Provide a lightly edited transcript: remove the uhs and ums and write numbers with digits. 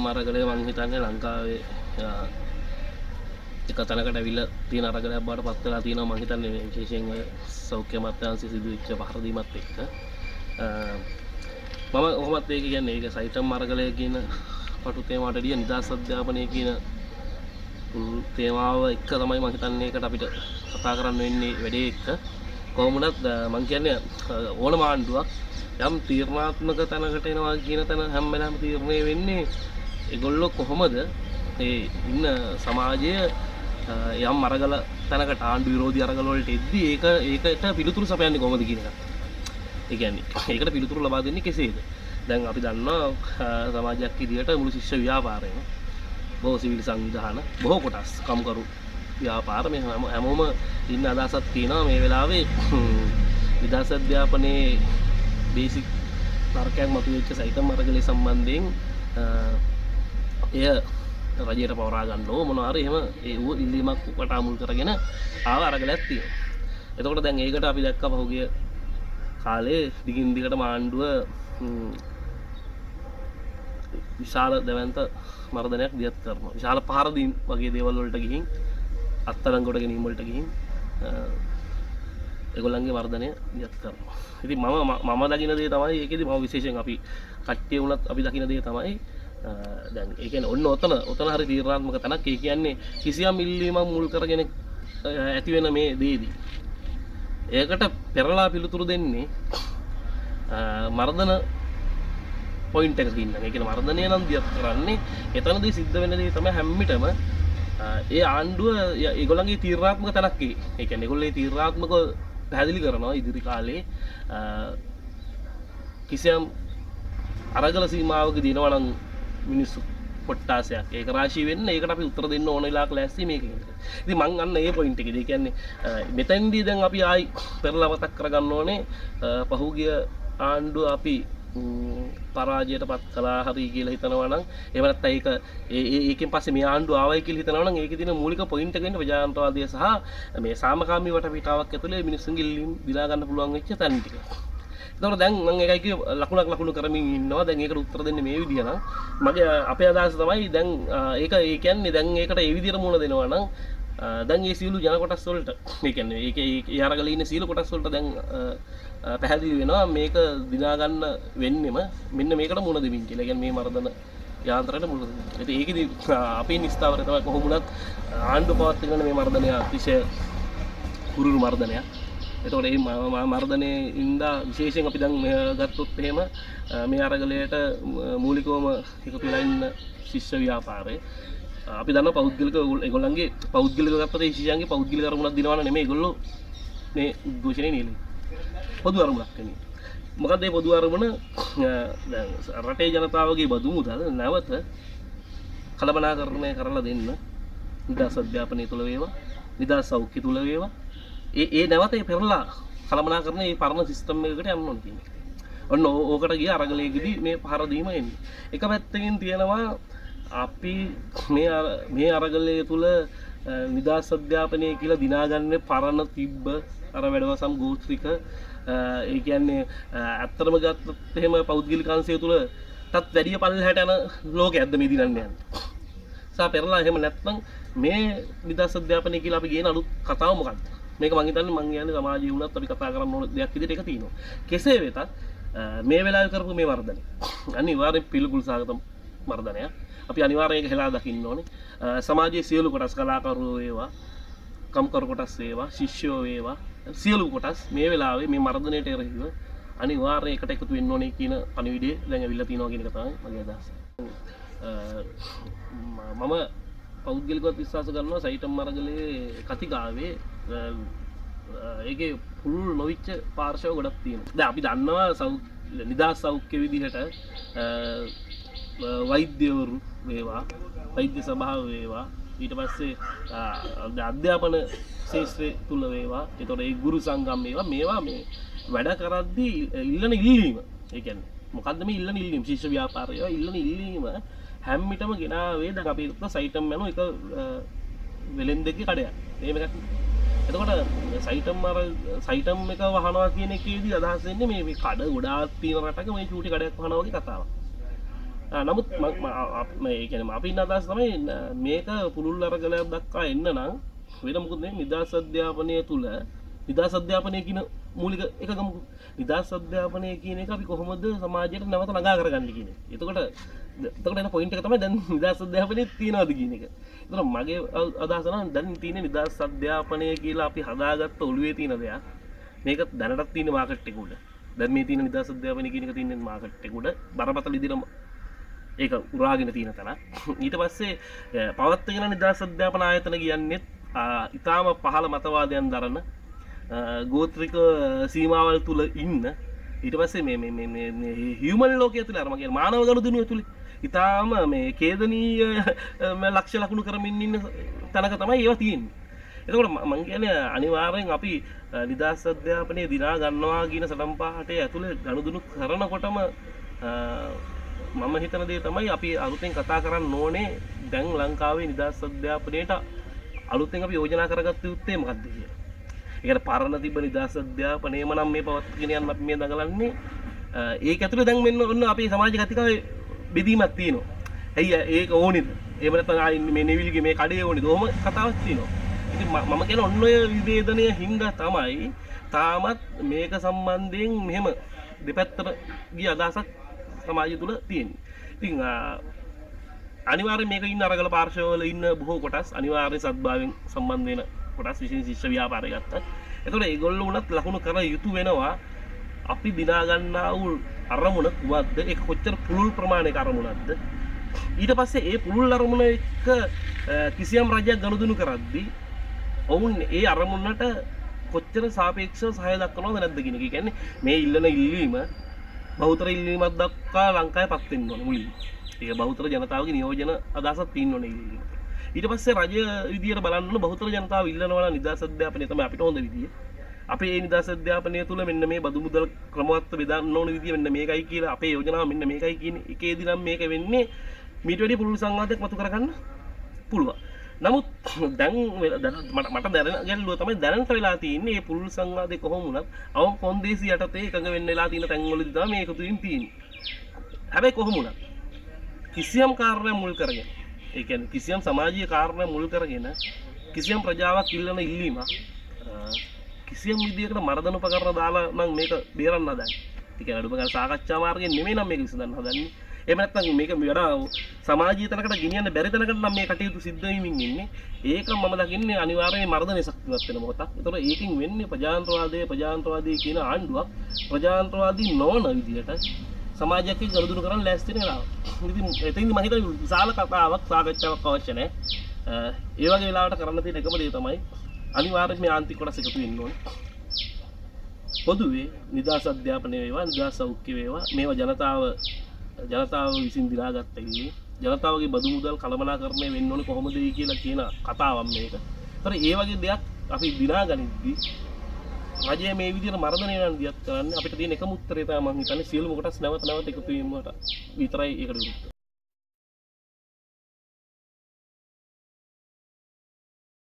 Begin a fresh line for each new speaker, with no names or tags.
සයිටම් අරගලය මං හිතන්නේ ලංකාවේ එක තැනකට ඇවිල්ලා තියෙන අරගලයක් බවට පත් වෙලා තියෙනවා මං හිතන්නේ, මේ විශේෂයෙන් ඔය සෞඛ්‍ය අමාත්‍යාංශයේ සිදුවෙච්ච පහර දීමත් එක්ක. මම කොහොමත් ඒක කියන්නේ ඒක සයිටම් අරගලය කියන පටු තේමාවට වැඩිය නිදහස් අධ්‍යාපනය කියන තේමාව එක්ක තමයි මං හිතන්නේ ඒකට අපිට කතා කරන්න වෙන්නේ වැඩේ එක්ක. කොහොම වුණත් මං කියන්නේ ඕනම ආණ්ඩුවක් යම් තීරණාත්මක තැනකට එනවා කියන තැන හැම වෙලාවෙම තීරණය වෙන්නේ ඒගොල්ලෝ කොහොමද ඒ ඉන්න සමාජය යම් අරගල තැනකට ආණ්ඩු විරෝධී අරගල වලට එද්දි ඒකට පිළිතුරු සපයන්නේ කොහොමද කියන එක. ඒ කියන්නේ ඒකට පිළිතුරු ලබා දෙන්නේ කෙසේද? දැන් අපි දන්නවා සමාජයක් විදියට මුළු ශිෂ්‍ය ව්‍යාපාරයම බොහෝ සිවිල් සංවිධාන බොහෝ කොටස් කම්කරු ව්‍යාපාර මේ හැමෝම ඉන්න අදහසක් තියෙනවා මේ වෙලාවේ නිදහස් අධ්‍යාපනයේ බේසික් තර්කයක් මතුවෙච්ච සයිටම් අරගලය සම්බන්ධයෙන් එය රජයට පවරා ගන්න ඕ මොනවා හරි එහෙම ඒ ඌ ඉල්ලීමක් වටා මුල් කරගෙන ආව අරගලයක් තියෙනවා. එතකොට දැන් ඒකට අපි දැක්කා පහුගිය කාලේ දිගින් දිගටම ආණ්ඩුව විශාල දැවැන්ත මර්ධනයක් දියත් කරනවා. විශාල පහර දීම් වගේ දේවල් වලට ගිහින් අත්අඩංගුවට ගැනීම වලට ගිහින් ඒගොල්ලන්ගේ මර්ධනය දියත් කරනවා. ඉතින් මම දකින දේ තමයි ඒකෙදි මම විශේෂයෙන් අපි කට්ටිය වුණත් අපි දකින දේ තමයි දැන් ඒ කියන්නේ ඔන්න ඔතන හරි තීරණාත්මක තැනක්. ඒ කියන්නේ කිසියම් ඉල්ලීමක් මුල් කරගෙන ඇති වෙන මේ දේදී ඒකට පෙරලා පිළිතුරු දෙන්නේ මර්ධන පොයින්ට් එකකින් නම්. ඒ කියන්නේ මර්ධනය නම් දියත් කරන්නේ එතනදී සිද්ධ වෙන දේ තමයි හැම විටම ඒ ආණ්ඩුව ඒගොල්ලන්ගේ තීරණාත්මක තැනක් ඒ. ඒ කියන්නේ ඒගොල්ලෝ ඒ තීරණාත්මකව පැහැදිලි කරනවා ඉදිරි කාලේ කිසියම් අරගල සීමාවකදී එනවා නම් මිනිස්සු කොට්ටාසයක් ඒක රාශී වෙන්න ඒකට අපි උත්තර දෙන්න ඕන වෙලාවක ලෑස්ති මේක කියන එක. ඉතින් මං අන්න ඒ පොයින්ට් එකේදී ඒ කියන්නේ මෙතෙන්දී දැන් අපි ආයි පෙරලා මතක් කරගන්න ඕනේ පහුගිය ආණ්ඩුව අපි පරාජයට පත් කළා හරි කියලා හිතනවා නම් එහෙම නැත්නම් ඒක ඒකෙන් පස්සේ මේ ආණ්ඩුව ආවයි කියලා හිතනවා නම් ඒකේ තියෙන මූලික පොයින්ට් එක වෙන්නේ ප්‍රජාතන්ත්‍රවාදය සහ මේ සාමකාමී වටපිටාවක් ඇතුලේ මිනිස්සුන්ගේ ඉල්ලීම් දිනා ගන්න පුළුවන් වෙච්ච තැන් ටික. එතකොට දැන් මම ඒකයි කිව්වේ ලකුණක් ලකුණු කරමින් ඉන්නවා. දැන් ඒකට උත්තර දෙන්නේ මේ විදිය නම් මගේ අපේ අදහස තමයි දැන් ඒක ඒ කියන්නේ දැන් ඒකට ඒ විදියට මුහුණ දෙනවා නම් දැන් මේ සියලු ජන කොටස් වලට ඒ කියන්නේ ඒක ඒ අරගලේ ඉන්න සියලු කොටස් වලට දැන් පැහැදිලි වෙනවා මේක දිනා ගන්න වෙන්නෙම මෙන්න මේකට මුහුණ දෙමින් කියලා. ඒ කියන්නේ මේ මර්ධන යාන්ත්‍රයට මුහුණ දෙමින්. ඉතින් ඒකෙදි අපේ නිස්තාවරය තමයි කොහොම වුණත් ආණ්ඩුව පවත්වාගෙන මේ මර්ධනය අතිශය කුරුරු මර්ධනයක්. එතකොට මේ මර්ධනයේ ඉඳා විශේෂයෙන් අපි දැන් ගත්තොත් එහෙම මේ අරගලයට මූලිකවම එකතු වෙලා ඉන්න ශිෂ්‍ය ව්‍යාපාරය අපි දන්නවා පෞද්ගලික ඒගොල්ලන්ගේ පෞද්ගලික ගත්තොත් ඒ ශිෂ්‍යයන්ගේ පෞද්ගලික අරමුණක් දිනවන්න නෙමෙයි ඒගොල්ලෝ මේ උද්ඝෝෂණය නියැලෙන්නේ. පොදු අරමුණක් නෙමෙයි. මොකද්ද මේ පොදු අරමුණ? දැන් රටේ ජනතාවගේ බදු මුදල් නැවත කළමනාකරණය කරලා දෙන්න නිදහස් අධ්‍යාපනය තුල වේවා, නිදහස් සෞඛ්‍ය තුල වේවා, ඒ නැවත ඒ පෙරලා කළමනාකරන ඒ පරණ සිස්ටම් එකකට යන්න ඕන කියන එක. ඔන්න ඕකට ගිය අරගලයේදී මේ පහර දීම එන්නේ. එක පැත්තකින් තියෙනවා අපි මේ අරගලය තුල නිදහස් අධ්‍යාපනය කියලා දිනාගන්නේ පරණ තිබ්බ අර වැඩවසම් ගෝත්‍රික ඒ කියන්නේ ඇත්තටම ගත්තොත් එහෙම පෞද්ගලික අංශය තුල තත් වැඩිය පල්ලෙහාට යන ලෝකයක්ද මේ දිනන්න යන්නේ. සා පෙරලා එහෙම නැත්නම් මේ නිදහස් අධ්‍යාපනය කියලා අපි ගේන අලුත් කතාව මොකක්ද? මේක මං හිතන්නේ මං කියන්නේ සමාජයේ වුණත් අපි කතා කරන්න ඕන දෙයක් විදිහට ඒක තියෙනවා. කෙසේ වෙතත් මේ වෙලාවේ කරපු මේ වර්ධනය අනිවාර්යෙන් පිළිකුල් සහගත මර්ධනයක්. අපි අනිවාර්යෙන් ඒක හෙලා දකින්න ඕනේ. සමාජයේ සියලු කොටස් කලාකරුවෝ වේවා, කම්කරු කොටස් වේවා, ශිෂ්‍යයෝ වේවා, සියලු කොටස් මේ වෙලාවේ මේ මර්ධනයට එරෙහිව අනිවාර්යෙන් එකට එකතු වෙන්න ඕනේ කියන පණිවිඩය දැන් ඇවිල්ලා තියෙනවා කියන එක තමයි මගේ අදහස. මම පෞද්ගලිකවත් විශ්වාස කරනවා සයිටම් අරගලේ කතිකාවේ ඒකේ පුළුල් නොවිච්ච පාර්ශව ගොඩක් තියෙනවා. දැන් අපි දන්නවා නිදහස් සෞඛ්‍ය විදිහට වෛද්‍යවරු වේවා, වෛද්‍ය සභාව වේවා, ඊට පස්සේ අධ්‍යාපන ක්ෂේත්‍රය තුල වේවා, එතකොට ඒ ගුරු සංගම් වේවා, මේවා මේ වැඩ කරද්දී ඉල්ලන ඉල්ලීම. ඒ කියන්නේ මොකද්ද මේ ඉල්ලන ඉල්ලීම? ශිෂ්‍ය ව්‍යාපාරය ඒවා ඉල්ලන ඉල්ලීම හැම විටම ගෙනාවේ දැන් අපි හිතුවා සයිටම් යනු එක වෙලෙන්දෙක්ගේ කඩයක්. එහෙම එකක් නේ. එතකොට සයිටම් අර සයිටම් එක වහනවා කියන එකේදී අදහස් වෙන්නේ මේ කඩ ගොඩාක් තියෙන රටක මේ චූටි කඩයක් වහනවා වගේ කතාවක්. නමුත් මම ඒ කියන්නේ අපි ඉන්න අදහස තමයි මේක පුළුල් අරගලයක් දක්වා එන්න නම් වෙන මොකුත් නෙවෙයි, නිදහස් අධ්‍යාපනය තුල නිදහස් අධ්‍යාපනය කියන මූලික එක ගමුකෝ. නිදහස් අධ්‍යාපනය කියන එක අපි කොහොමද සමාජයට නැවත ළඟා කරගන්නේ කියන එක. එතකොට එන පොයින්ට් එක තමයි දැන් නිදහස් අධ්‍යාපනයේ තියනවාද කියන එක. එතකොට මගේ අදහස නම් දැන් තියෙන නිදහස් අධ්‍යාපනය කියලා අපි හදාගත්ත ඔළුවේ තියෙන දෙයක්. මේක දැනටත් තියෙන මාකට් එක උඩ. දැන් මේ තියෙන නිදහස් අධ්‍යාපනය කියන එක තියෙන මාකට් එක උඩ බරපතල විදිහට ඒක උරාගෙන තියෙන තැනක්. ඊට පස්සේ පවත්වාගෙන නිදහස් අධ්‍යාපන ආයතන කියන්නේත් ඉතාම පහළ මතවාදයන් දරන ගෝත්‍රික සීමාවල් තුල ඉන්න, ඊට පස්සේ මේ මේ මේ මේ මේ හියුමන් ලෝකය තුල අර මම කියන්නේ මානව ගනුදෙනුව තුල ඉතාම මේ ඛේදනීය ලක්ෂ්‍ය ලකුණු කරමින් ඉන්න තැනක තමයි ඒවා තියෙන්නේ. එතකොට මං කියන්නේ අනිවාර්යෙන් අපි නිදහස් අධ්‍යාපනය දිනා ගන්නවා කියන සටන් පාඨය ඇතුලේ ගනුදෙනු කරනකොටම මම හිතන දේ තමයි අපි අලුතෙන් කතා කරන්න ඕනේ දැන් ලංකාවේ නිදහස් අධ්‍යාපනයට අලුතෙන් අපි යෝජනා කරගත්ත යුත්තේ මොකද්ද කියලා. ඒ කියන්නේ පරණ තිබ්බ නිදහස් අධ්‍යාපනයම නම් මේ පවත්වාගෙන යන්න අපි මේ දඟලන්නේ. ඒක ඇතුලේ දැන් මෙන්න ඔන්න අපේ සමාජ කතිකාවේ බෙදීමක් තියෙනවා. ඇයි ඒක ඕනේද? එහෙම නැත්නම් ආයි මේ නෙවිල්ගේ මේ කඩේ ඕනේද? ඔහොම කතාවක් තියෙනවා. ඉතින් මම කියන්නේ ඔන්න ඔය විවේදනය හින්දා තමයි තාමත් මේක සම්බන්ධයෙන් මෙහෙම දෙපැත්තට ගිය අදහසක් සමාජය තුල තියෙන්නේ. ඉතින් අනිවාර්යෙන් මේක ඉන්න අරගල පාර්ශවවල ඉන්න බොහෝ කොටස් අනිවාර්යෙන් සද්භාවයෙන් සම්බන්ධ වෙන කොටස්, විශේෂ ශිෂ්‍ය ව්‍යාපාරය ගත්තත්. එතකොට ඒගොල්ලෝ වුණත් ලකුණු කර යුතු වෙනවා අපි දිනා ගන්නා වූ අරමුණ කුමක්ද? ඒක කොච්චර පුළුල් ප්‍රමාණයක අරමුණක්ද? ඊට පස්සේ ඒ පුළුල් අරමුණ එක්ක කිසියම් රජයක් ගනුදෙනු කරද්දී ඔවුන් ඒ අරමුණට කොච්චර සාපේක්ෂව සහාය දක්වනවද නැද්ද කියන එක. ඒ කියන්නේ මේ ඉල්ලන ඉල්ලීම බහුතර ඉල්ලීමක් දක්වා ලංකාවේ පත් වෙන්න ඕනේ මුලින්ම. ඒක බහුතර ජනතාවගේ නියෝජන අදහසක් තියෙන්න ඕනේ ඉල්ලීමට. ඊට පස්සේ රජය විදියට බලන්න ඕන බහුතර ජනතාව ඉල්ලනවා නම් නිදහස් අධ්‍යාපනය තමයි අපිට හොඳ විදිය. අපේ මේ නිදහස් අධ්‍යාපනය තුල මෙන්න මේ බදු මුදල් ක්‍රමවත්ව බෙදන්න ඕන විදිය මෙන්න මේකයි කියලා, අපේ යෝජනාව මෙන්න මේකයි කියන එකේදී නම් මේක වෙන්නේ මීට වැඩිය පුළුල් සංවාදයක් මතු කරගන්න පුළුවන්. නමුත් දැන් මට දැනෙන ගැටලුව තමයි දැනට වෙලා තියෙන්නේ මේ පුළුල් සංවාදේ කොහොම වුණත් අවම කොන්දේසි යටතේ එකඟ වෙන්න වෙලා තියෙන තැන්වලදී තමයි මේ එකතු වීම තියෙන්නේ. හැබැයි කොහොම වුණත් කිසියම් කාරණයක් මුල් කරගෙන, ඒ කියන්නේ කිසියම් සමාජීය කාරණයක් මුල් කරගෙන කිසියම් ප්‍රජාවක් ඉල්ලන ඉල්ලීමක් කිසියම් විදියකට මර්ධන උපකරණ දාලා නම් මේක බේරන්න හදන්නේ. ඒ කියන්නේ අඩුම ගානේ සාකච්ඡා මාර්ගයෙන් නෙමෙයි නම් මේක විසඳන්න හදන්නේ. එහෙම නැත්නම් මේක වඩා සමාජීය තැනකට ගෙනියන්න බැරි තැනකට නම් මේ කටයුතු සිද්ධ වෙමින් ඉන්නේ. ඒක මම දකින්නේ අනිවාර්යයෙන් මර්ධනයේ ශක්තිමත් වෙන මොහොතක්. ඒතකොට ඒකෙන් වෙන්නේ ප්‍රජාතන්ත්‍රවාදය කියන ආණ්ඩුවක් ප්‍රජාතන්ත්‍රවාදී නොවන විදියට සමාජයක් එක්ක ගනුදෙනු කරන්න ලෑස්ති වෙන වෙලාව. ඉතින් එතෙන්දි මම හිතන්නේ විශාල කතාවක් සාකච්ඡාවක් අවශ්‍ය නැහැ. ඒ වගේ වෙලාවට කරන්න තියෙන එකම දේ තමයි අනිවාර්යයෙන් මේ ආන්තික කොටස එකතු වෙන්න ඕනේ. පොදුවේ නිදහස් අධ්‍යාපනය වේවා, නිදහස් සෞඛ්‍ය වේවා, මේවා ජනතාව විසින් දිනාගත්ත ඉන්නේ. ජනතාවගේ බදු මුදල් කළමනාකරණය වෙන්න ඕනේ කොහොමද කියලා කියන කතාවක් මේක. ඒතර ඒ වගේ දෙයක් අපි දිනාගනිද්දී රජය මේ විදිහට මර්ධනය යන දියත් කරන්නේ අපිට තියෙන එකම උත්තරේ තමයි මං හිතන්නේ සියලුම කොටස් නැවත නැවත එකතු වීමට විතරයි ඒකට විරුද්ධ.